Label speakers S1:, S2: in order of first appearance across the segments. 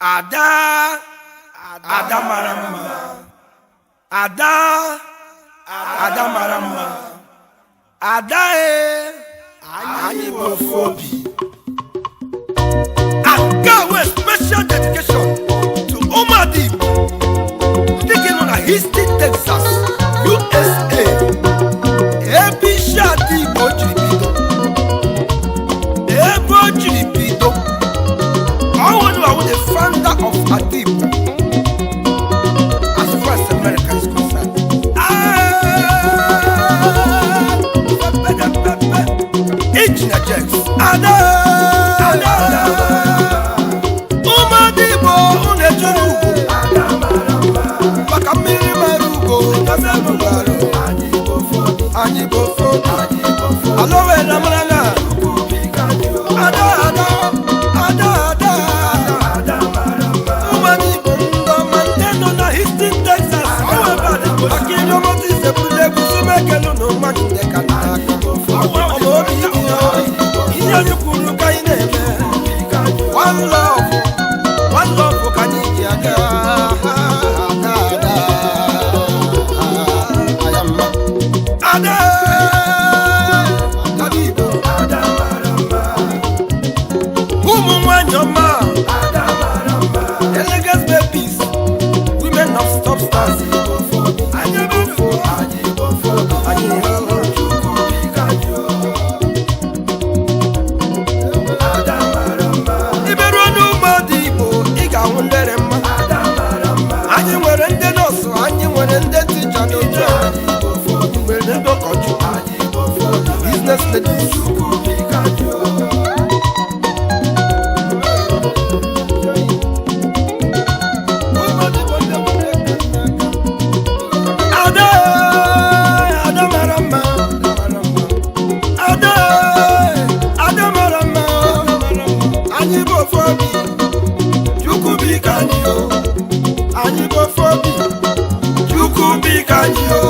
S1: Ada, ada mara mma. Ada, ada mara mma. Ada e, anyị bụ ofu obi. Nke a wee special dedication to ụmụada Igbo ndị gị nọ na Houston, Texas, USA, ebe isi ada Igbo jiri bido, ebe o jiri bido. Ọwụ the founder of Ada Igbo as far as America is concerned. Ah, Engineer Jex. Ada, Ada, ụmụada Igbo, unu ejuru ugwu maka mmiri mara ugo. Anyị bụ ofu obi. Ala were mara na ada, ada, ada, ada, ụmụada Igbo ndị ọma, ndị nọ na Houston, Texas. Akịrị ọmọtụ isepụrụ egwu sumekelu na ụmụanyị ndị ka n'aka ọma obi dị ya. Ihe anyị kwuru ka anyị na-eme. One love, one love ka anyị ji aga. Ada, ada, aya mma. Ada, ada Igbo, ụmụ nwanyị ọma, elegant babies, women of substance. Anyị bụ ofu, anyị bụ iberuo n'ụmụada Igbo, ị ga-ahụ ndere mma. Anyị nwere ndị nọọsụ, anyị nwere ndị teacher n'otu anyị nwere ndị ụkọchukwu, business ladies. Ada, ada mara mma. Ada, ada mara mma. Anyị bụ ofu obi. Chukwu biko anyị o. Anyị bụ ofu obi. Chukwu biko anyị o.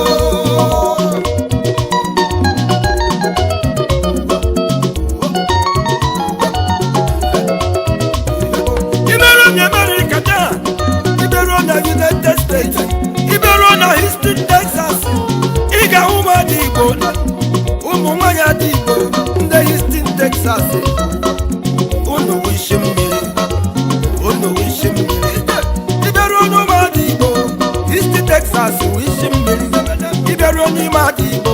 S1: Imeruo na America taa, imeruo na United States, imeruo na Houston, Texas, ị ga-ahụ ụmụada Igbo, ụmụ nwanyị ada Igbo ndị Houston, Texas. Unu wụ isi mmiri, unu wụ isi mmiri. Ịbịaruo n'ụmụada Igbo Houston, Texas, wụ isi mmiri. Ịbịaruo n'ime ada Igbo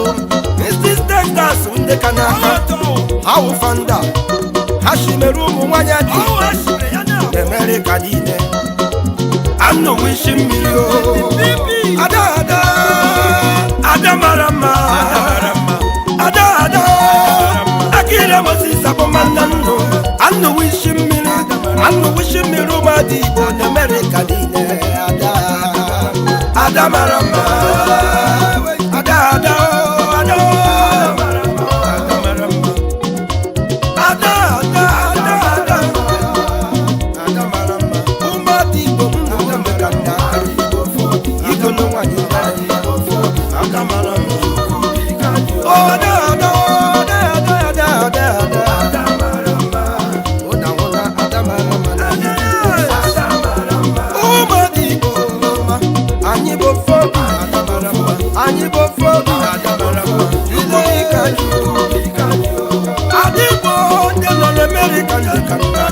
S1: Houston, Texas, ndị ka n'aka ha wụ founder, ha shimere ụmụ nwanyị ada Igbo n'Amerịka niile. Anụ wụ isi mmiri o. Ada, ada, ada mara mma. Ada, ada, akịrị Moses abụmanna nnụ. Anụ wụ isi mmiri, anụ wụ isi mmiri. Ụmụada Igbo n'Amerịka niile. Ada, ada mara mma. Ada, ada, ada, ada mara mma. Ada, ada, ada, ada, ada mara mma. Ụmụada Igbo m na ụmụ ka nna igolo nwanyị. Ada mara mma. Ada, ada, ada, ada, ada, ada, ada ụda nwụna. Ada mara mma. Ụmụada Igbo ọma, anyị bụ ofu obi. Anyị bụ ofu obi. Chukwu biko anyị. Ada Igbo ndị nọ n'Amerịka, ndị ka nna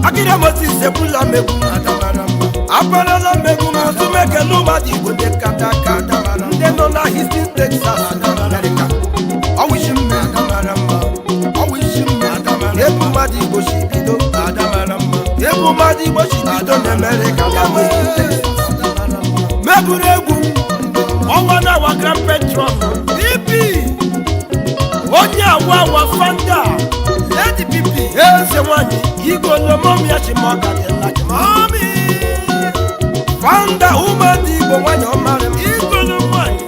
S1: akịrị Moses ebula megbu aparala megbu m azụmekele. Ụmụada Igbo ndị kata aka, ndị nọ na Houston, Texas, America, ọwụshi mmiri, ọwụshi mmiri. Ebe ụmụada Igbo si bido, ebe ụmụada Igbo si bido na America na Houston, Texas. Meburu egwu ọnwa na our grand patron pp onye awa awa founder Lady PP, eze nwanyị igolomom ya chimọgadịla mami founder ụmụada Igbo nwanyị ọmarị m igolo nwanyị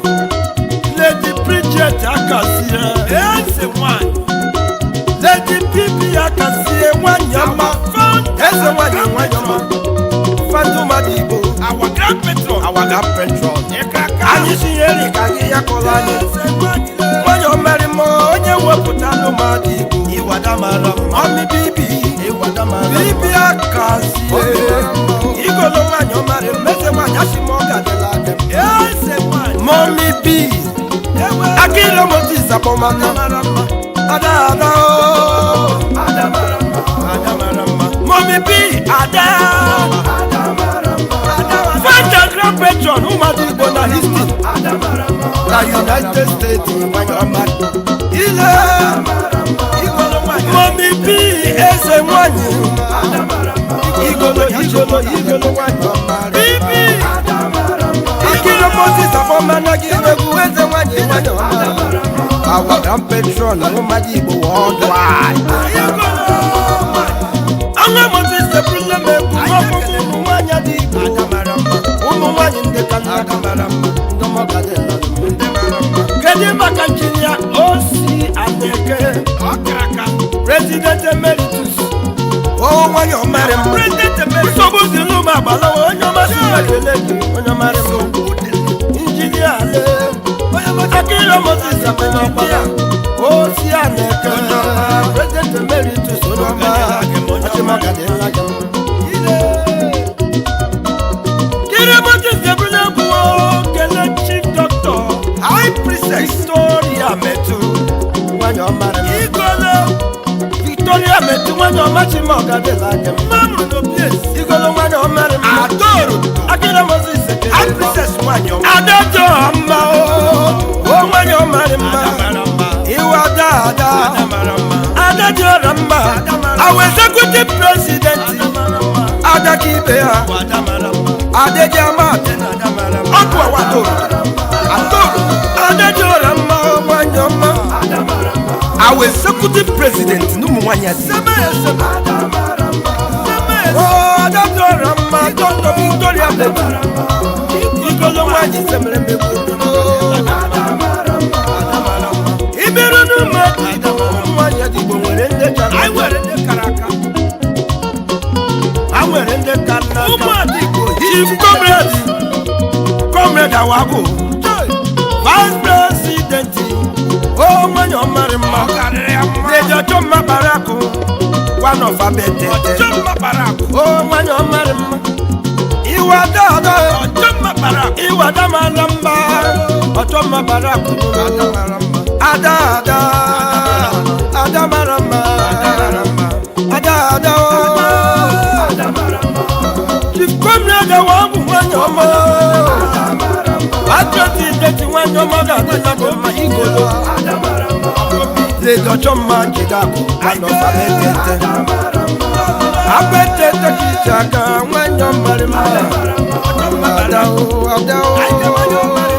S1: Lady Bridget Akazie, eze nwanyị Lady PP Akazie, nwanyị ọma, eze nwanyị, nwanyị ọma, founder ụmụada Igbo.
S2: Our grand patron.
S1: Our grand patron. Anyị sinyere ka gị ya kọrọ anyị nwanyị omeri m, onye wepụtara ụmụada Igbo.
S2: Iwada mara mma.
S1: Mami bibi. Bibia kazie igolo nwanyị ọmarị mmeze nwanyị asị m ọ gadịla gị. Mọmi bi akịrị Moses akpọmaka ada ada o. Mọmi bi ada Fanta Grand Patron ụmụada Igbo na Houston na United States nwanyị ọma ile. Mọmi bi eze nwanyị igolo igolo igolo nwanyị ọma bibi Ikiri Moses akpọmana gị egwu eze nwanyị nwanyị ọma. Our Grand Patron ụmụada Igbo worldwide. Anwa Moses ebula m egwu ọkpụkpụ ụmụ nwanyị dị Igbo, ụmụ nwanyị ndị ka nna ka mara mma. Kedu maka injinia osi Aneke, President Emeritus o nwanyị ọmarị mma nsogbu dị n'ụmụ agbalawa onye ọmasị ekele gị onye ọmarị mma injinia ale Akịrị Moses akpịnọkpara osi Aneke, President Emeritus onye ọma achịmakadịla gị mma. Kiri Moses ebule egwu kele Chief Doctor High Princess Victoria Metu nwanyị ọmarị mma. Igolo Victoria Metu nwanyị ọma chima ọgadịla gị mma. Igolo nwanyị ọmarị mma Akịrị Moses ekele
S2: High Princess nwanyị ọma.
S1: Adájọ́ ọmọ o nwanyị ọmarị mma iwe ada ada adájọ́ ọ̀rọ̀ mma. Our executive president adaka ibe ha adeji amat ọkụ awatoro atoro adájọ́ ọ̀rọ̀ mma nwanyị ọma.
S2: Our executive president n'ụmụ nwanyị adị.
S1: Adájọ́ ọ̀rọ̀ mma Dr. Victoria Metu igolo nwanyị semere megbu iberu n'ụmụ ụmụ nwanyị dị Igbo nwere ndị chara
S2: Anyị nwere ndị kara aka.
S1: Ha nwere ndị ka nna aka.
S2: Ụmụada Igbo.
S1: Chief Comrade Comrade Awago Vice President o nwanyị ọmarị mma.
S2: Ọ karịrị ya mma.
S1: Lady Ọchọmma Barakụ one of Abetete.
S2: Ọchọmma kpara akụ.
S1: O nwanyị ọmarị mma iwe ada ada.
S2: Ọchọmma kpara akụ.
S1: Iwe ada mara mma Ọchọmma Barakụ ada ada ada mara mma ada ada o. Chief Comrade Awago nwanyị ọma Patriotic nwanyị ọma ga-adịla gị mma igolo. Lady Ọchọmma jide akụ one of Abetete Abetete ka iji aka nwanyị ọmarị mma ada o ada o.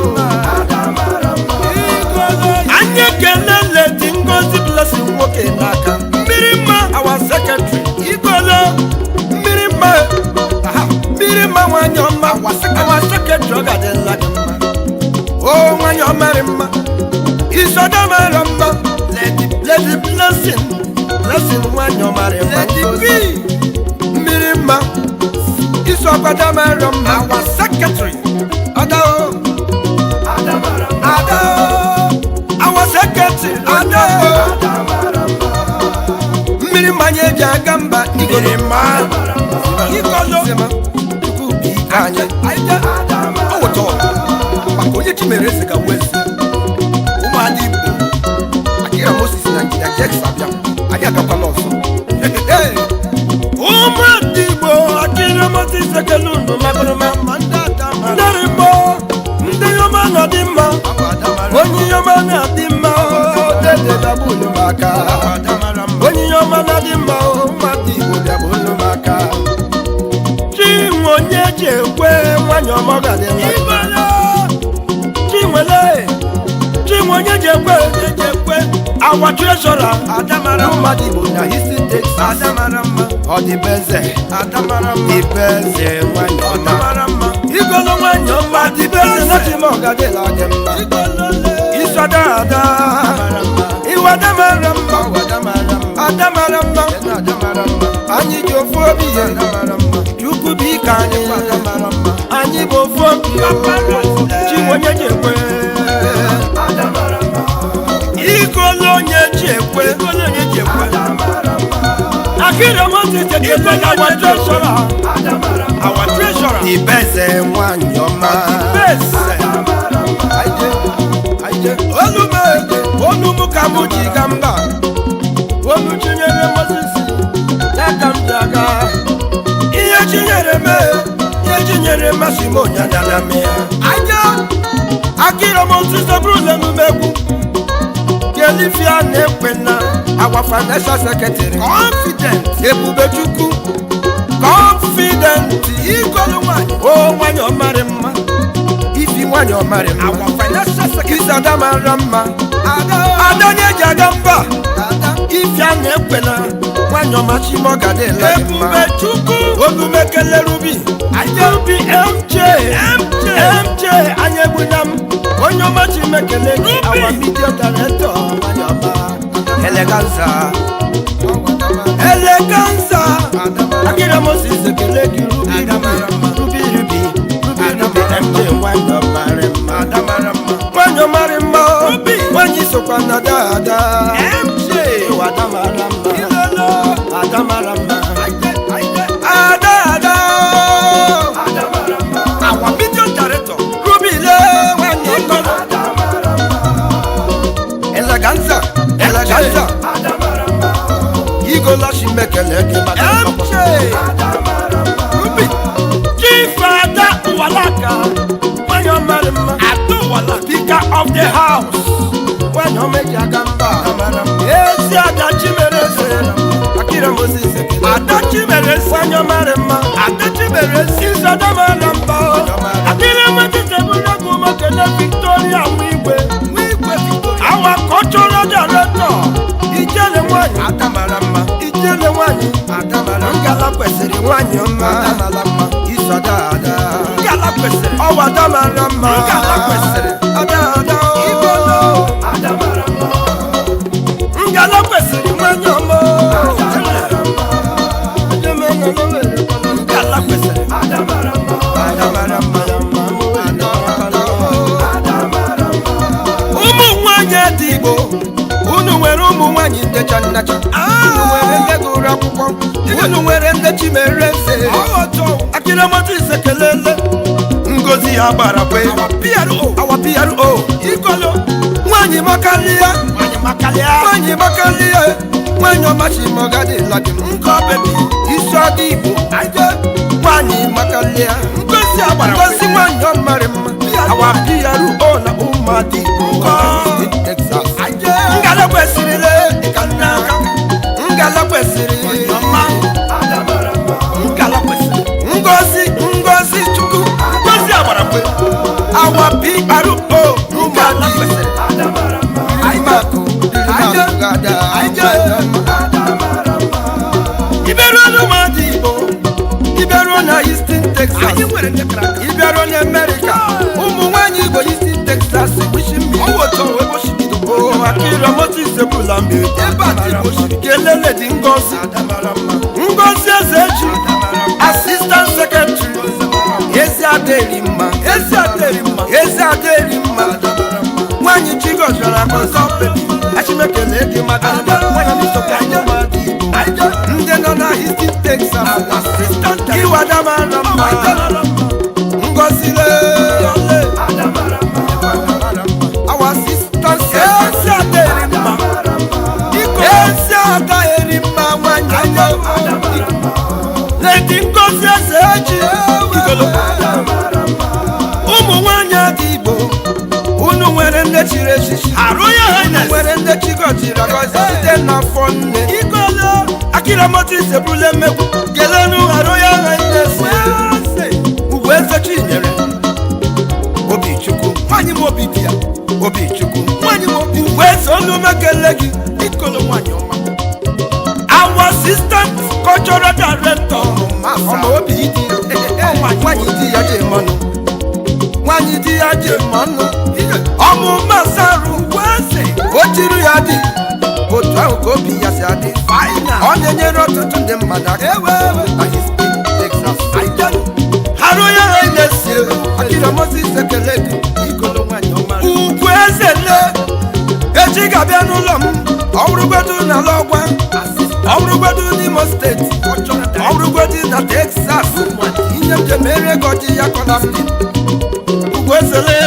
S1: Anyị ekele Lady Ngozi Blessing nwoke n'aka mmiri mma our secretary igolo mmiri mma aha, mmiri mma nwanyị ọma our secretary ọ ga-adịla gị mma o nwanyị ọmarị mma isoda mara mma Lady Lady Blessing Blessing nwanyị ọmarị mma.
S2: Lady B.
S1: Mmiri mma isọkwada mara mma
S2: Our secretary.
S1: ada o ada o our secretary ada o mmiri mmanya eji aga mba igolo.
S2: Mmiri mma.
S1: Igolo Chukwu bụ ike anyị.
S2: O weta ọgụ maka onye chi mere eze ga wee eze. Ụmụada Igbo Akira Moses na Injinia Jex abịa anyị agakwala ọzọ.
S1: Ụmụada Igbo Akịrị Moses ekele unu magụrụma ndị rigbo ndị ọma na-adị mma onye ihe ọma na-adị mma o dede bịagbu unu m aka onye ihe ọma na-adị mma o ụmụada Igbo bịagbu unu m aka Chinwe onye ji ekwe nwanyị ọma ọ ga-adị mma. Chinwele Chinwe onye ji ekwe awa treasurer ụmụada Igbo na Houston Texas ọdịbeze dịbeze nwanyị ọma igolo nwanyị ọma dịbeze na chima ọgadịla dị mma isọda ada iwada mara mma ada mara mma anyị ji ofu obi ya Chukwu bụ ike anyị anyị bụ ofu obi Chinwe onye ji ekwe igolo onye ji ekwe Akira Moses ekele our treasurer. Our treasurer.
S2: Ibeze nwanyị ọma.
S1: Bese.
S2: Aije, aije.
S1: Olume olu m ka mụ ji ga mba. Olu Chinyere Moses ya ka m ji aga. Ihe Chinyere mee, ihe Chinyere masị m onyanya na ya.
S2: Aije.
S1: Akira Moses bụrụla emume egwu. Kelifia na-ekwe na
S2: Our financial secretary.
S1: Confident.
S2: Ebubechukwu.
S1: Confident.
S2: Igolu nwanyị.
S1: O nwanyị ọmarị mma.
S2: Ifi nwanyị ọmarị mma.
S1: Our financial secretary.
S2: Isada mara mma. Ada.
S1: Ada onye ji aga mba.
S2: Ada.
S1: Ife a na-ekwe na
S2: Nwanyị ọma Chimọgadịla gị mma.
S1: Ebube Chukwu Olumekele Ruby Ruby MJ MJ MJ anya egbuna m onye ọma Chimekele gị our media director nwanyị ọma.
S2: Eleganza.
S1: Eleganza. Akira Moses ekele gị Ruby Ruby Ruby Ruby Ruby Ruby MJ nwanyị ọmarị mma. Nwanyị ọmarị mma nwanyị sokwa na dada
S2: MJ.
S1: Ewa ada mara mma. Ada mara mma. Ada ada.
S2: Our media director.
S1: Ruby le nwanyị ọma.
S2: Eleganza. Eleganza. Igola Chimekele gị maka
S1: MJ.
S2: Ruby.
S1: Chief Ada Uwalaka. Nwanyị ọmarị mma.
S2: Ada Uwalaka.
S1: Speaker of the house. Nwanyị ọma eji aga mba. Ezi Ada Chimereze.
S2: Akira Moses ekele.
S1: Ada Chimereze. Nwanyị ọmarị mma.
S2: Ada Chimereze.
S1: Isada mara mma. Akira Moses ebulegu mokele Victoria Nwigwe.
S2: Nwigwe Victoria.
S1: Our cultural director. Ijele nwanyị.
S2: Ada mara mma.
S1: Ijele nwanyị.
S2: Ada mara mma.
S1: Ngala kwesịrị nwanyị ọma.
S2: Ada mara mma. Isada ada. Ngala kwesịrị.
S1: Ọwa ada mara mma.
S2: Ngala kwesịrị.
S1: Ada ada.
S2: Igolo.
S1: Ngala kwesịrị nwanyị ọma.
S2: Ngala kwesịrị. Ada mara mma. Ada ada.
S1: Ụmụ nwanyị dị Igbo, unu nwere ụmụ nwanyị
S2: Ndecha nnacha. Unu nwere ndị gụrụ akwụkwọ.
S1: Unu nwere ndị Chimereze. Akira Moses ekelele. Ngozi ya gbara kwe.
S2: PRO.
S1: Our PRO.
S2: Igolo.
S1: Nwanyị makarịa.
S2: Nwanyị makalịa.
S1: Nwanyị makarịa. Nwanyị ọma Chimọgadịla gị mma.
S2: Nkọ bebi.
S1: Isi ọdị Igbo.
S2: Aje.
S1: Nwanyị makarịa.
S2: Ngozi agbara kwe.
S1: Ngozi nwanyị ọmarị mma. Our PRO na ụmụada Igbo.
S2: Nkọ.
S1: Texas.
S2: Aje.
S1: Ngala kwesịrịle.
S2: Ịkanna aka.
S1: Ngala kwesịrị.
S2: Ọma. Ngala kwesịrị.
S1: Ngozi Ngozi Chukwu.
S2: Ngozi agbara kwe.
S1: Our PRO
S2: Ngala
S1: ụmụada Igbo.
S2: kwesịrị.
S1: Aje.
S2: Aje.
S1: Iberuo n'ụmụada Igbo, iberuo na Houston, Texas,
S2: Anyị nwere ndị kara aka.
S1: iberuo na America, ụmụ nwanyị Igbo Houston, Texas, wishing me.
S2: Ọwụ otu ọwụ ebe o si bido.
S1: Oh, Akira Moses ebula m
S2: Ebe a ka Igbo siri.
S1: kelele dị Ngozi.
S2: Ada mara mma.
S1: Ngozi Ezechi,
S2: Ada mara mma.
S1: Assistant Secretary, Ezi Aderi mma,
S2: Ezi adịrị mma.
S1: Ezi Aderi mma.
S2: Ada mara mma.
S1: Nwanyị Chigozara agọzi, Achimekele gị maka nwanyị Mr. ụmụada Igbo.
S2: Aje.
S1: Ndị nọ na Houston, Texas,
S2: Assistant
S1: Iwada mara mma. Ngozi le, our assistant secretary. Ezi Aderi mma. Ezi Ada eri mma nwanyị ọma. Lady Ngozi Ezechi,
S2: Igolo.
S1: Ụmụ nwanyị ada Igbo, unu nwere nne chiri echichi.
S2: Her Royal
S1: Unu
S2: Highness.
S1: nwere nne chigọziri agọzi site n'afọ nne.
S2: Igolo.
S1: Akira Moses ebule mmegbu. Kelenu Her Royal Highness. Ugwu Eze Chinyere. Obichukwu.
S2: Nwanyị m obi dị ya.
S1: Obichukwu.
S2: Nwanyị m obi.
S1: Ugwu Eze Olumekele gị.
S2: Igolo nwanyị ọma.
S1: Our assistant cultural director.
S2: Ọmọ obi dị ya.
S1: Nwanyị di ya ji mmanụ. Nwanyị di ya ji mmanụ. Ọmụ masarụ.
S2: Ugwu eze.
S1: O chiri ya dị. Otu ahụ ka obi ya si adị.
S2: Final.
S1: Ọ na-enyere ọtụtụ ndị mmadụ aka.
S2: Ewe ewe.
S1: Na Houston, Texas.
S2: Aje.
S1: Her Royal Highness Akira Moses ekele gị.
S2: Igolo nwanyị ọma.
S1: Ugwu eze le. Echi ga-abịa n'ụlọ m. Ọ bụrụgodu n'ala ọgwa. Ọ bụrụgodu
S2: n'Imo Steeti, ọ bụrụgodị na Texas, ihe m ji mere ego ji ya kọla m.
S1: Ugwezele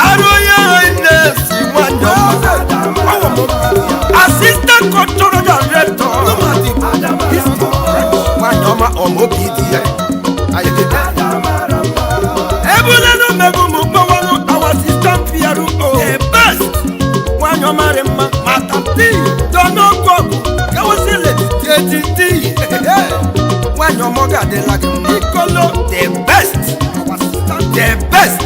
S1: arụ onye na-esi nwanyị ọma, assistant cultural director.
S2: Nwanyị ọma, ọmaobi dị ya.
S1: Ebulenu mmegbu m kpọwanụ our assistant PRO, the best, nwanyị ọma rị mma, matati donogwogu kewosile
S2: Tetiti nwanyị ọma, ọ ga-adịla gị mma.
S1: Ikolo, the best, the best,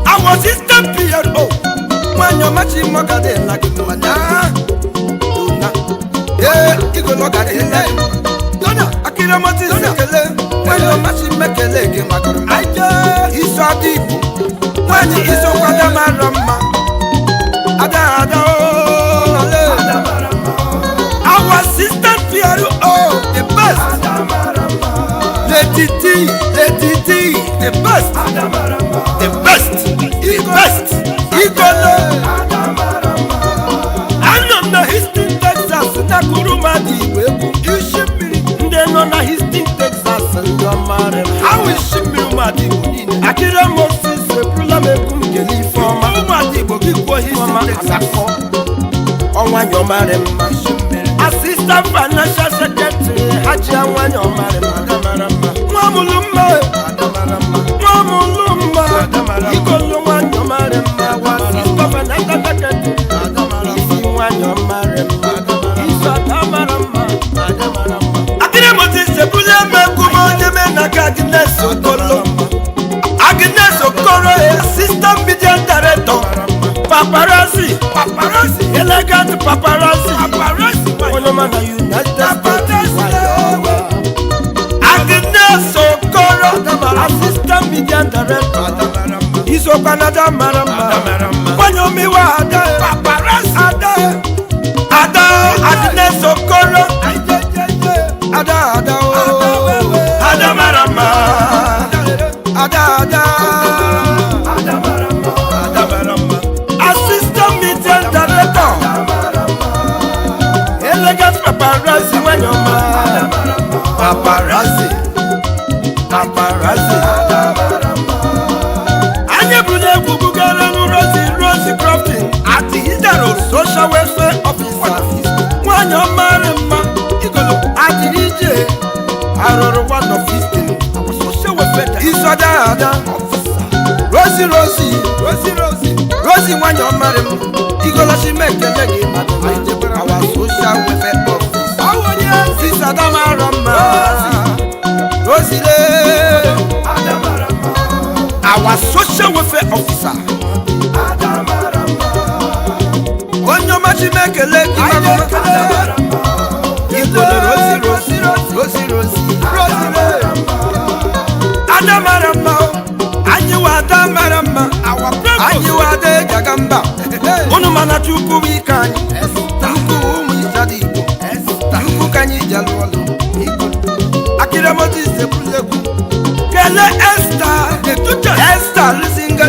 S1: our assistant PRO.
S2: Nwanyị ọma, chi mma, ọ ga-adịla gị mma na dona. Ee, igolo, ọ ga-adịla gị mma.
S1: Dona
S2: Akịrịmọtị ekele, nwanyị ọma, chi mekele gị makụrụ mma. Iso ada Igbo nwanyị, iso kwada mara mma, ada ada o.
S1: Our assistant PRO, the best.
S2: Letiti, letiti,
S1: the best, the best, the best.
S2: Igolo.
S1: Anọ m na Houston, Texas, nakụrụ mmadụ Igbo egwu isi mmiri. Ndị nọ na Houston, Texas, ndị ọma rị m ha wụ isi mmiri. Ụmụada Igbo niile, Akịrị Moses eburula m egwu m kele Ifeọma. Ụmụada Igbo gị kwuo Houston, Texas, ọnwa nyọmarị mma, assistant financial secretary ha ji nwanyị ọmarị mma, nwa mụlụ mma, nwa mụlụ mma, ikolu nwanyị ọmarị mma, assistant financial secretary, isi nwanyị ọmarị mma, isi ọta mara mma. Akịrị Moses ebula m egwu m onye me na ka Agnes Okolo, Agnes Okoro, assistant media director, paparazzi, paparazzi, elegant paparazzi, paparazzi, onye ọma na United States. Agnes Okoro, assistant media director, isokwanada mara mma, nwanyị omiwa, ada paparazzi, ada ada, Agnes Okoro,
S2: Ada ada o.
S1: Ada mara mma.
S2: Ada ada.
S1: Assistant media director, elegant paparazzi, nwanyị ọma,
S2: Paparazzi, paparazzi.
S1: Anyị bụrụ egwu bugara Rosie, Rosie Crofton at Hidaro, social welfare officer, nwanyị ọma rị mma,
S2: Igolo.
S1: Adịrị ije
S2: arụrụ one of Houston. Isọda ada. Rosie, Rosie, Rosie, Rosie, Rosie, nwanyị ọmarị m. Igolo, chi m ekele gị maka our social welfare office. Isọda mara mma. Rosie le.
S1: Our social welfare officer.
S2: Onye ọma, chi m ekele gị maka Igolo, Rosie, Rosie, Rosie, Rosie, Rosie le.
S1: Ada mara mma o. Anyị wa ada mara mma.
S2: Anyị wada eji aga mba.
S1: Unu mana Chukwu bụ ike anyị.
S2: Chukwu, ụmụ Ịchada Igbo, Chukwu ka anyị ji alụ ọlụ.
S1: Akịrị Moses ebulu egwu kele Esther, the Duchess, Esther Lusinga,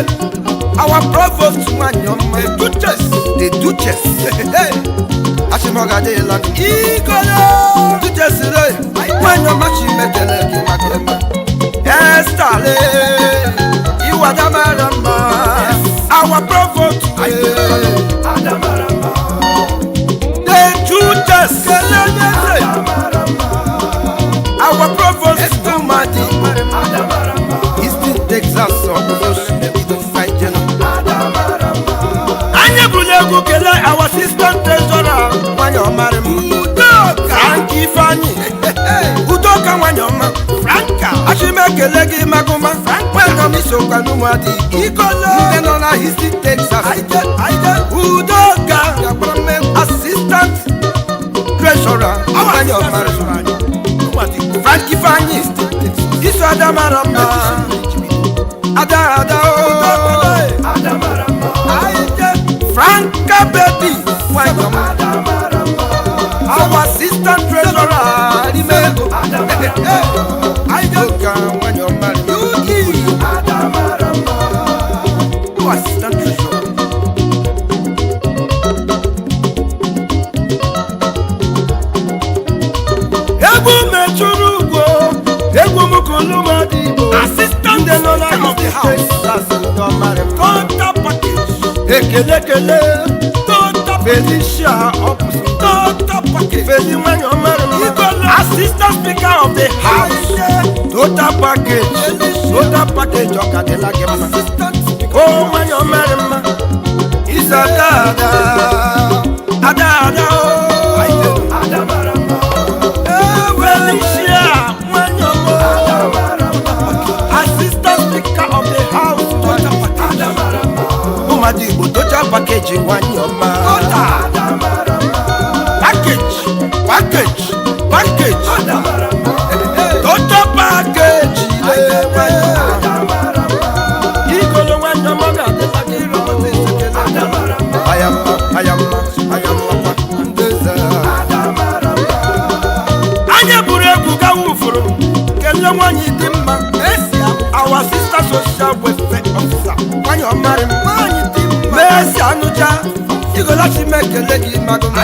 S1: our provost, nwanyị ọma,
S2: The Duchess, the Duchess, achịmọgadịla.
S1: Igolo.
S2: Duchess re, nwanyị ọma, chimekele gị maka mma.
S1: Esther le,
S2: Iwada mara mma.
S1: Our provost, the Duchess, kele nyeze our provost.
S2: Esther Madi, Eastern Texas, ọbụrụ Saijena.
S1: Anyị bụrụ egwu kelee our assistant treasurer,
S2: Nwanyị ọmarị m.
S1: Udoka Frank Ifeanyi Udoka, nwanyị ọma. Franka,
S2: Achimekele gị magụma nwanyị ọma, isokwa n'ụmụada Igbo
S1: Igolo.
S2: Ndị nọ na Houston, Texas.
S1: Aije Udoka,
S2: Gakwara mmegbu.
S1: Assistant
S2: treasurer, nwanyị ọmarị m.
S1: Frank Ifeanyi, iso ada mara mma,
S2: Ada ada o.
S1: Franka baby,
S2: Nwanyị ọma.
S1: Our assistant treasurer.
S2: N'ime ego. Udoka, nwanyị ọmarị m.
S1: Our assistant treasurer.
S2: Texas ndị ọmarị mma.
S1: Total package.
S2: Ekele ekele.
S1: Total
S2: Felicia Ọpụsụ.
S1: Total package.
S2: Feli nwanyị ọmarị mma.
S1: Igolo assistant speaker of the house.
S2: Total package. Total package ọ ka dịla gị mma.
S1: Assistant speaker.
S2: O nwanyị ọmarị mma. Isa ada ada. Ada ada o.
S1: Adamara mma. Felicia nwanyị ọma. Assistant speaker of the house. Total package. Adamara mma.
S2: Ụmụada Igbo total package nwanyị ọma.
S1: Total
S2: Package. Package. Package.
S1: Adamara mma.
S2: Total package. Le nwanyị ọma. Igolo nwanyị ọma ga-adịla gị mma.
S1: Adamara mma.
S2: Ayamma, ayamma, ayamma kwa ndị eze.
S1: Anya buru egwu gawa ufuru
S2: Kelee nwanyị dị mma. Our sister social welfare officer. Nwanyị ọmarị mma.
S1: Nwanyị dị mma.
S2: Mercy Anụcha. Igolachi m ekele gị magụ m.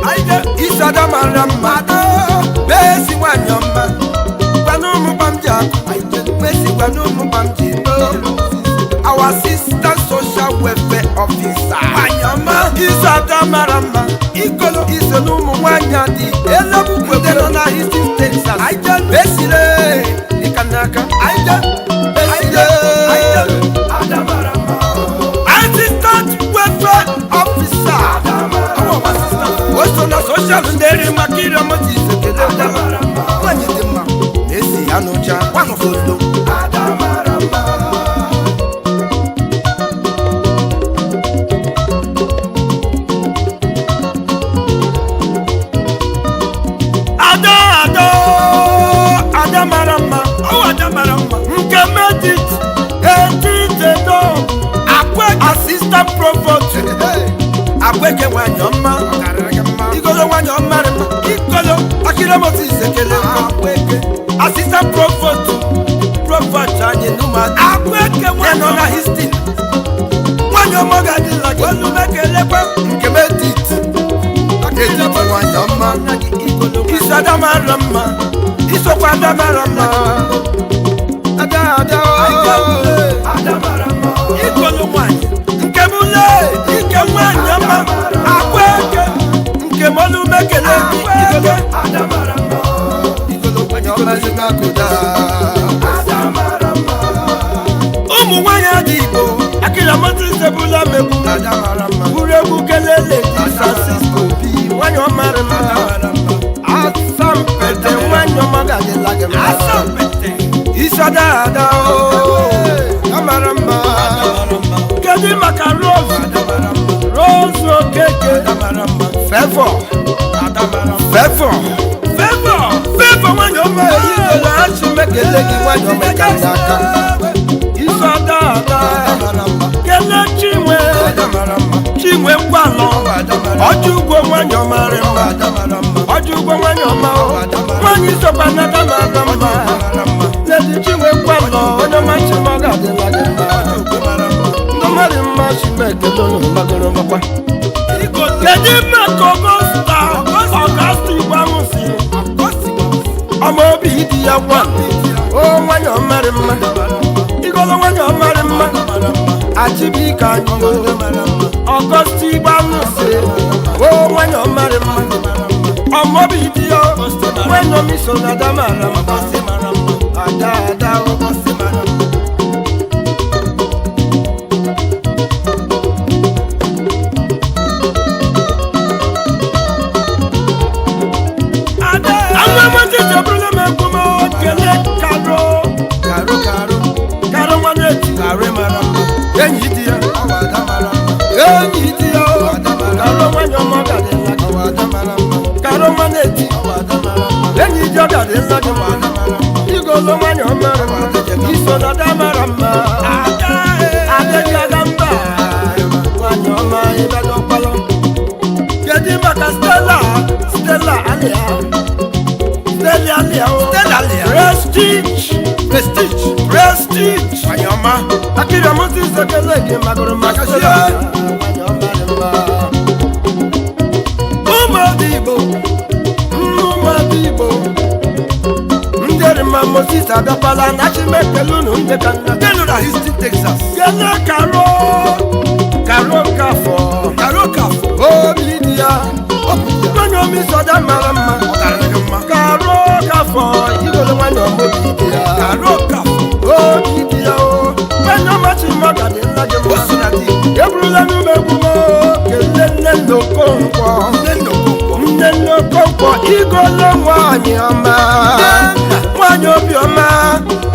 S1: Aije,
S2: Isi ada mara mma. Mercy nwanyị ọma. Gwanụ ụmụ gbam ji akụ. Mercy gwanụ ụmụ gbam ji eme. Our sister social welfare officer.
S1: Nwanyị ọma.
S2: Isi ada mara mma.
S1: Igolo.
S2: Iso n'ụmụ nwanyị adị.
S1: Elebukwe
S2: Ndị nọ na Houston, Texas.
S1: Aije.
S2: Mesile ịka n'aka.
S1: Aije.
S2: Mesile.
S1: Aije. Adamara mma. Assistant welfare officer.
S2: Our sister. O so na social ndị eri maka iri ọmụ ji ise kele
S1: Adamara mma.
S2: nwanyị dị mma na-esi ya n'ụcha nwanọfodo.
S1: Adamara mma. Ada ada ada mara mma. Oh, ada mara mma. Nke medit etitedo akwa assistant provost.
S2: Akweke nwanyị ọma. Igolo nwanyị ọma dị mma.
S1: Ikolo
S2: Akịrịmọtụ ise kele mma.
S1: akweke
S2: Assistant provost provost anyị n'ụmụada.
S1: Akweke
S2: Ya
S1: nwanyị
S2: nọ na
S1: ọma.
S2: Houston. Nwanyị ọma ga-adịla gị.
S1: Olumekelekwe
S2: Nke medit etiti nwanyị ọma.
S1: Ikolo
S2: Isi ada mara mma. Isokwa ada mara mma. Ada ada ooo.
S1: Adamara mma. Ikolo nwanyị.
S2: Nke m lee.
S1: Ike nwanyị ọma. Akweke
S2: Nke m olu mekele gị. Igolo.
S1: Adamara mma.
S2: Igolo nwanyị ọma si n'akụda.
S1: Adamara mma.
S2: Ụmụ nwanyị adị Igbo.
S1: Akịramọtụ sebụla megbu.
S2: Ada mara mma.
S1: Buru egwu kelele
S2: Di Francisco bi. Nwanyị ọma dị mma. Asampete nwanyị ọma ga-adịla gị mma.
S1: Asampete.
S2: Isi ada ada ooo. Amara mma.
S1: Kedu maka Rose? Rose Okeke.
S2: Favour. Favour.
S1: Favour. Favour nwanyị ọma.
S2: Igolo achị mekele gị nwanyị ọma ka ndị aka.
S1: Isi ada ada. Kele Chinwe. Chinwe Ngwalọ. Ọjọ ugwo nwanyị ọma rị mma. Ọjọ ugwo nwanyị ọma o. Nwanyị sokwa na ada mara mma. Lady Chinwe Ngwalọ.
S2: Onye ọma chima ga-adịla gị mma. Ndị mmadụ mma chimekele unu magoro makwa.
S1: Kedu maka Ọgọsta? Ọgọsta Igbo ahụ si.
S2: Ọma obi dị ya gwa. O nwanyị ọma dị mma. Igolo nwanyị ọma dị mma. Achịbike anyị o.
S1: Ọgọsta Igbo ahụ si.
S2: O nwanyị ọma dị mma. Ọma obi dị ya. Nwanyị ọma iso na ada mara mma. Ada ada o.
S1: Àwọn ọmọ tí ìṣèbúrú ló mẹ́kún mọ́ kele karo.
S2: Karo karo.
S1: Karo wọn ní etí.
S2: Karo mara mma. Enyi di ya. Enyi di ya o.
S1: Karo nwanyị ọma ga-adịla gị.
S2: Karo nwa na-eti. Enyi di ọ ga-adịla gị mma. Igolo nwanyị ọma dị mma. Iso na ada mara mma.
S1: Ada
S2: Adịghị aga mba. Nwanyị ọma ịbịa n'ọkpalọ.
S1: Kedu maka Stella? Stella Alia. Stella Alia o.
S2: Stella Alia.
S1: Prestige.
S2: Prestige.
S1: Prestige.
S2: Nwanyị ọma.
S1: Akịrị ọmụtụ isekele gị magoro maka Stella.
S2: Nwanyị ọma dị mma.
S1: Ụmụada Igbo. Ụmụada Igbo.
S2: Ndị dị mma. Ọma Moses abịakwala na Chimekele unu ndị ka nna.
S1: Ndị nọ na Houston, Texas.
S2: Kele Karo Karo Kafọ.
S1: Karo Kafọ.
S2: Obi dị ya.
S1: Obi dị ya.
S2: Nwanyị omi sọda mara mma.
S1: Ọ gara gị mma.
S2: Karo Kafọ. Igolo nwanyị ọma obi dị ya.
S1: Karo Kafọ.
S2: Obi dị ya o. Nwanyị ọma Chimọga dị nna gị
S1: O
S2: mma.
S1: si na di.
S2: Eburula n'ume egwu m o. Kele nne nna Okonkwo.
S1: Nne nna Okonkwo.
S2: Nne nne Okonkwo igolo nwanyị ọma. Nwanyị obiọma.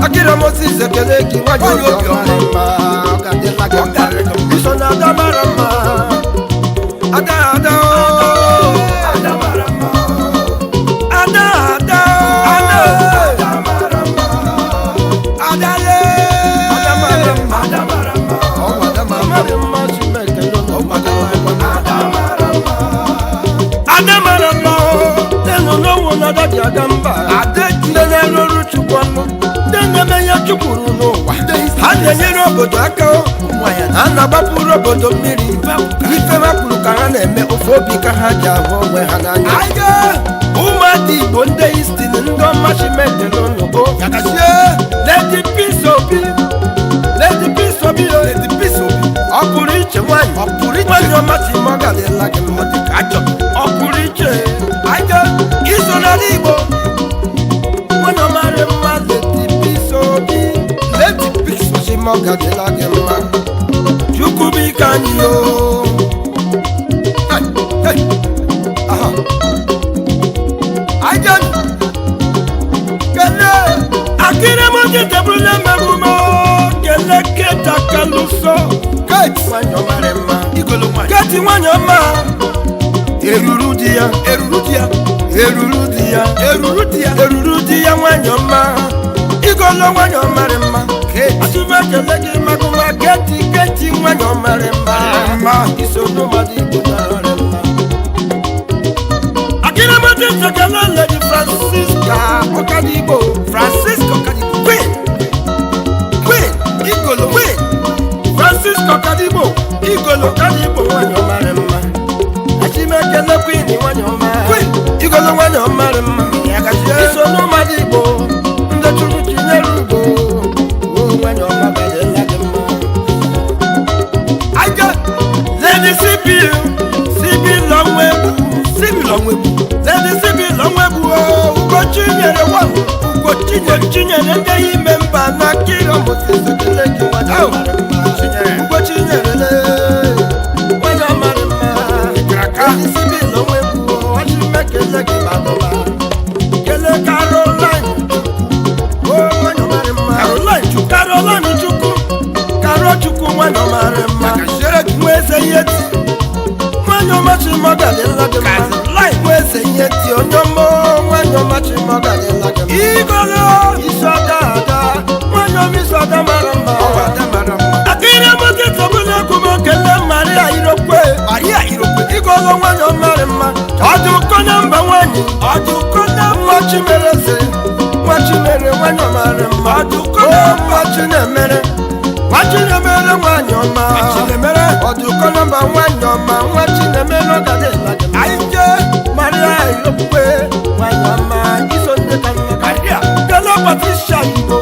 S2: Akịrị Moses ekele gị nwanyị
S1: Nwanyị
S2: obiọma
S1: obiọma.
S2: mma. Ọ ga-adịla gị
S1: Ọ ga-adịrị gị
S2: mma. Iso na ada mara mma. Ada ada o.
S1: Ada mara mma.
S2: Ada ada o.
S1: Ada. Ada mara mma.
S2: Ada le.
S1: Ada mara mma. Ada mara mma.
S2: Ọ bụ ada mara mma. Mma Chineke lụrụ.
S1: Ọ bụ ada mara mma. Ada mara mma.
S2: Ada mara mma o. Nenu n'onwe na ada ji aga mba.
S1: Ada ji.
S2: Ndị na-arụ ọrụ Chukwu ọnụ. Ndị na-eme ihe Chukwu ruru n'ụwa. Ha na-enyere obodo aka o.
S1: Ụmụ anyị
S2: Ha na-agbapụrụ obodo mmiri. Ife ha kwuru ka ha na-eme ofe obi ka ha ji ahụ onwe ha n'anya.
S1: Anyị
S2: Ụmụada Igbo ndị Houston ndị ọma Chineke lụrụ o.
S1: Yakasie.
S2: Lady Peace Obi. Lady Peace Obi o.
S1: Lady Peace Obi.
S2: Ọ pụrụ iche nwanyị.
S1: Ọ pụrụ iche.
S2: Nwanyị ọma Chimọga dịla gị mma.
S1: Ọ dị ka ajọ.
S2: Ọ pụrụ iche.
S1: Anyị
S2: Iso n'ala Igbo. Nwanyị ọma dị mma Lady Peace Obi.
S1: Lady Peace Obi.
S2: Chimọga dịla gị mma. Chukwu bụ ike anyị o.
S1: Hey, hey. Aha. Anyị
S2: Kele akịrị m ji tebụl emegbu m o. Kele keta kalụsọ.
S1: Kate.
S2: Nwanyị ọma dị mma.
S1: Igolo nwanyị.
S2: Keti nwanyị ọma. Eruru di ya.
S1: Eruru di ya.
S2: Eruru di ya.
S1: Eruru di ya.
S2: Eruru di ya nwanyị ọma. Igolo nwanyị ọma dị mma.
S1: Kate.
S2: Atụba ekele gị magụma keti keti nwanyị ọma dị mma.
S1: Mma.
S2: Iso n'ụmụada Igbo na-arị mma. Akịrị m ji tekele Lady Francisca Ọkadigbo.
S1: Francisco Okadigbo.
S2: Queen. Queen.
S1: Igolo.
S2: Queen. Francisco Ọkadigbo.
S1: Igolo.
S2: Ọkadigbo nwanyị ọma dị mma. Achimekele Queen nwanyị ọma.
S1: Queen.
S2: Igolo nwanyị ọma dị mma.
S1: Yakasie.
S2: Iso n'ụmụada Igbo ndị chụrụ chinyere ugo. O nwanyị ọma gadịla gị mma.
S1: Anyị
S2: Lady CB CB Lọnwegbu
S1: Sibi Lọnwegbu.
S2: Lady CB Lọnwegbu o Ugochi nyere nwa
S1: Ugochi nyere.
S2: Ugochi nyere ndị ime mba na kiri Moses ekele gị nwanyị
S1: Au.
S2: ọma dị mma.
S1: Chinyere.
S2: Ugochi nyere le nwanyị ọma dị mma.
S1: Kraka.
S2: Lady CB Lọnwegbu o Achimekele gị madụma. Kele Caroline Chukwu o nwanyị ọma dị mma.
S1: Caroline Chukwu.
S2: Caroline Chukwu Caro Chukwu nwanyị ọma dị mma.
S1: Yakasiere gị.
S2: Nwa eze ihe ti nwanyị ọma Chimọga dịla gị mma.
S1: Caroline.
S2: Nwa eze ihe ti onye ọma nwanyị ọma Chimọga dịla gị mma.
S1: Igolo.
S2: Isi ọda ada nwanyị ọma isi ọda mara mma.
S1: Ọ bụ ada mara mma.
S2: Akịrị mụtị tọbụla egwu m kele Maria Irokwe.
S1: Maria Irokwe.
S2: Igolo nwanyị ọma dị mma. Ọ dị ụkọ na mba nwanyị.
S1: Ọ dị ụkọ na
S2: Nwa Chimere eze. Nwa Chimere nwanyị ọma dị mma.
S1: Ọ dị ụkọ na
S2: O nwa Chinemere. Nwa Chinemere nwanyị ọma.
S1: Chinemere.
S2: Ọ dị ụkọ na mba nwanyị ọma. Nwa Chinemere ọ ga dịla gị mma.
S1: Anyị jee.
S2: Maria Irokwe nwanyị ọma. Iso nne ka nna ka.
S1: Maria.
S2: Kele Patricia Igbo.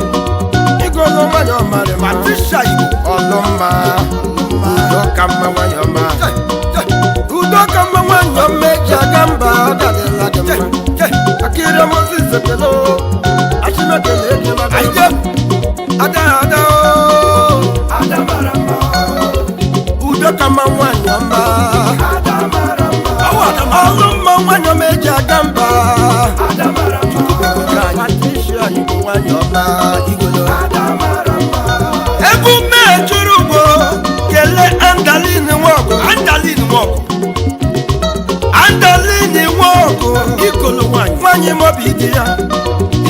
S2: Igolo nwanyị ọma dị mma.
S1: Patricia Igbo.
S2: Ọlụmma. Udo ka mma nwanyị ọma.
S1: Jee, jee,
S2: Udo ka mma nwanyị ọma eji aga mba ọ gadịla gị
S1: jee,
S2: mma.
S1: jee.
S2: Akịrị Moses ekele o. Achimekele eke maka
S1: Anyị jee.
S2: Ada ada o.
S1: Ada mara mma.
S2: Udo ka mma nwanyị ọma.
S1: Ada mara mma. Ọ bụ ada mara mma.
S2: Ọlụ mma nwanyị ọma eji aga mba.
S1: Ada mara mma.
S2: Patricia Igbo nwanyị ọma igolo.
S1: Ada mara mma.
S2: Egwu mmee juru ugbo kelee Andalin Nwọgụ.
S1: Andalin Nwọgụ.
S2: Andalin Nwọgụ.
S1: Igolo nwanyị.
S2: Nwanyị mobi di ya.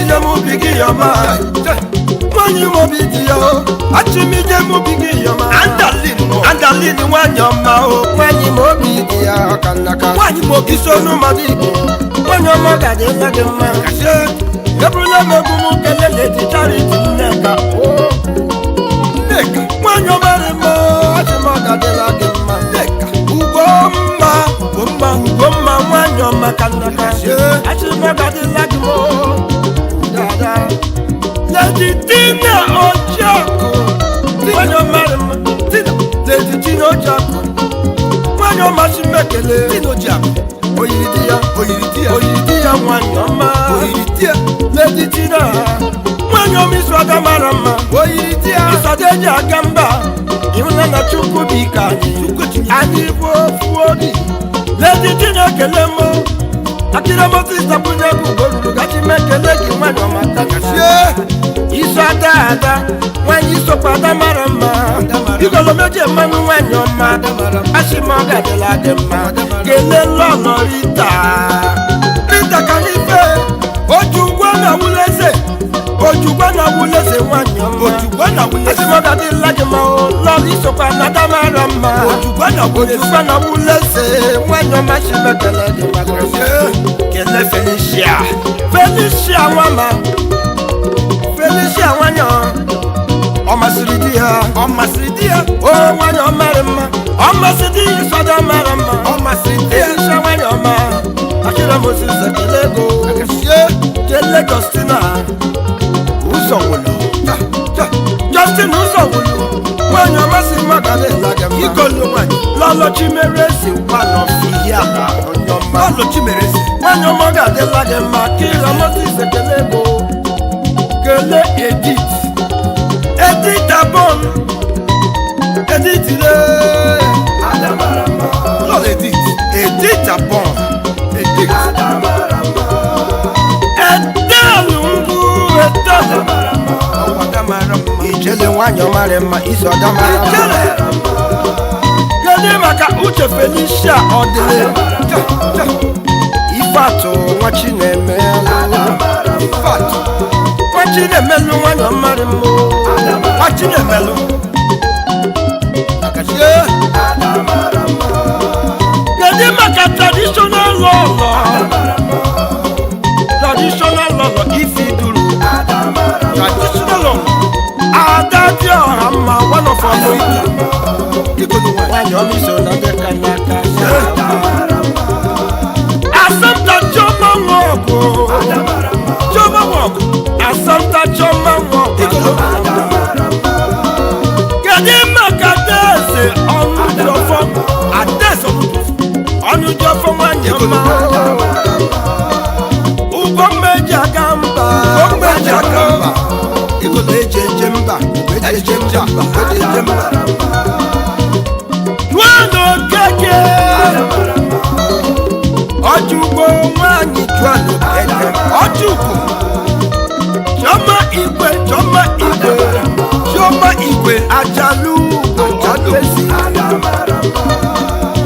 S2: Ije mụ bi gị yọma.
S1: Jee.
S2: Nwanyị mobi di ya o. Achịmije mụ bi gị yọma.
S1: Andalin Nwọgụ.
S2: Andalin nwanyị ọma o. Nwanyị mobi di ya ọka nnaka.
S1: Nwanyị mobi.
S2: Iso n'ụmụada Igbo. Nwanyị ọma ga-adịla gị mma.
S1: Kasie.
S2: Eburula m egwu m kele Lady Charity Nneka. O.
S1: Nneka.
S2: Nwanyị ọma dị mma, achị m ọ ga-adịla gị mma.
S1: Nneka.
S2: Ugomma,
S1: Ugomma.
S2: Ugomma nwanyị ọma ka nnaka.
S1: Kasie.
S2: Achị m ọ ga-adịla gị mma. Dada.
S1: Tina Ojiakụ, nwanyị ọmara mma. Tina, Lady Tina Ojiakụ, nwanyị ọmasị m ekele.
S2: Tina Ojiakụ.
S1: Oyiri di ya,
S2: Oyiri di ya.
S1: oyiri di ya, nwanyị ọma.
S2: Oyiri di ya.
S1: Lady Tina, nwanyị ọma, isu ada mara mma.
S2: Oyiri di ya.
S1: Ịsọdị eji aga mba, ịhụna na Chukwu bụ ike anyị.
S2: Chukwu etinye.
S1: Anyị bụ ofu obi. Lady Tina, ekele m. Akịrị Moses takwunye egwu ugo ruru gachi m ekele gị, nwanyị ọma.
S2: Kachie.
S1: Iso ada, ada nwanyị, isokwa ada mara mma.
S2: Ada mara mma.
S1: Igolo meje mmanụ, nwanyị ọma.
S2: Ada mara mma.
S1: Asị m ọ gadịla dị mma.
S2: Ada mara mma.
S1: Kelee lọlọ Rita, Rita ka anyị fee Ojugbo na wuleze, Ojugbo na wuleze, nwanyị ọma.
S2: Ojugbo na wuleze.
S1: Asị m ọ gadịla gị mma o, lọlọ, isokwa na ada mara mma.
S2: Ojugbo na wuleze.
S1: Ojugbo na wuleze, nwanyị ọma, si m ekele gị maka. Kelee Felicia, Felicia nwama, Felicia nwanyị ọ masịrị di ya.
S2: Ọ masịrị di ya.
S1: O nwanyị ọ mara mma, ọ masị di ya, ịsọdọ mara mma.
S2: Ọ masịrị di ya.
S1: Felicia nwanyị ọma, akịrị Moses ekele ego.
S2: Kachie.
S1: Kele Justina ụzọ wụlụ.
S2: Cha cha.
S1: Justin ụzọ wụlụ, nwanyị ọma, si maka na-ele gị mma.
S2: Igolo nwanyị.
S1: Lọlọ Chimereze nwanọfi ya na onye ọma.
S2: Lọlọ Chimereze.
S1: Nwanyị ọma, ga-adịla gị mma. Kira Moses ekele ego. Kele Edith, Edith Abon, Edith le.
S2: Lọlọ Edith. Edith Abon. Edith.
S1: Edelu ngwu Edelu.
S2: Ọwọ́ ada mara mma.
S1: Ijele nwanyị ọmarị mma, iso ọda mara mma.
S2: Ijele.
S1: Kedu maka Uche Felicia Ọdịle?
S2: Cha cha.
S1: Ifeatụ nwa Chinemelụ.
S2: Ifeatụ.
S1: Nwa Chinemelụ, nwanyị ọmarị mma.
S2: Nwa Chinemelụ. Kachie.
S1: Kedu maka traditional lọlọ, traditional lọlọ Ifi Duru?
S2: Traditional lọlọ.
S1: Ada dị ọha mma, one of our.
S2: Igolo nwanyị.
S1: Nwanyị ọma, iso na ndị ka n'aka. Asọmta Chioma Nwọgụ, Chioma Nwọgụ, Asọmta Chioma Nwọgụ.
S2: Igolo.
S1: Kedu maka Adaeze Ọnụjọfọ?
S2: Adaeze Ọnụjọfọ.
S1: Ọnụjọfọ, nwanyị ọma, ụgwọ mmeji aga mba.
S2: Ụgwọ mmeji aga mba. Igolo eji eje mba. Eji eje mba. Eji eje mba.
S1: Juana Okeke, Ọjụgbo nwanyị, Juana Okeke.
S2: Ọjụgo.
S1: Chioma Igwe, Chioma Igwe.
S2: Chioma Igwe.
S1: Ajalu
S2: Ajalu.
S1: Ezi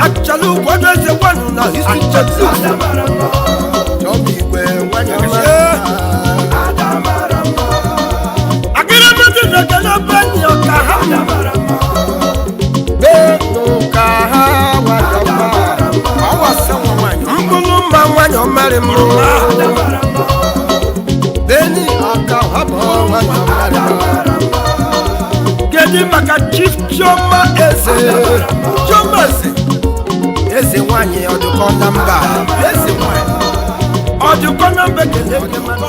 S1: Ajalu ọdụ eze gwanụ na Houston, Texas. Chioma Igwe, nwanyị ọma. Akịrịmọdụ na-ekele Beni ọka ha, Benu ka ha nwanyị ọma.
S2: Ọwa sanwa nwanyị.
S1: Mkpụrụ mma, nwanyị ọmarị mụrụ. Beni ọka ha bụ nwanyị ọmarị mma. Kedu maka Chief Chioma Eze?
S2: Chioma Eze.
S1: Eze nwanyị, ọdụkọ na mba.
S2: Eze nwanyị.
S1: Ọdụkọ na mba, ekele gị maka.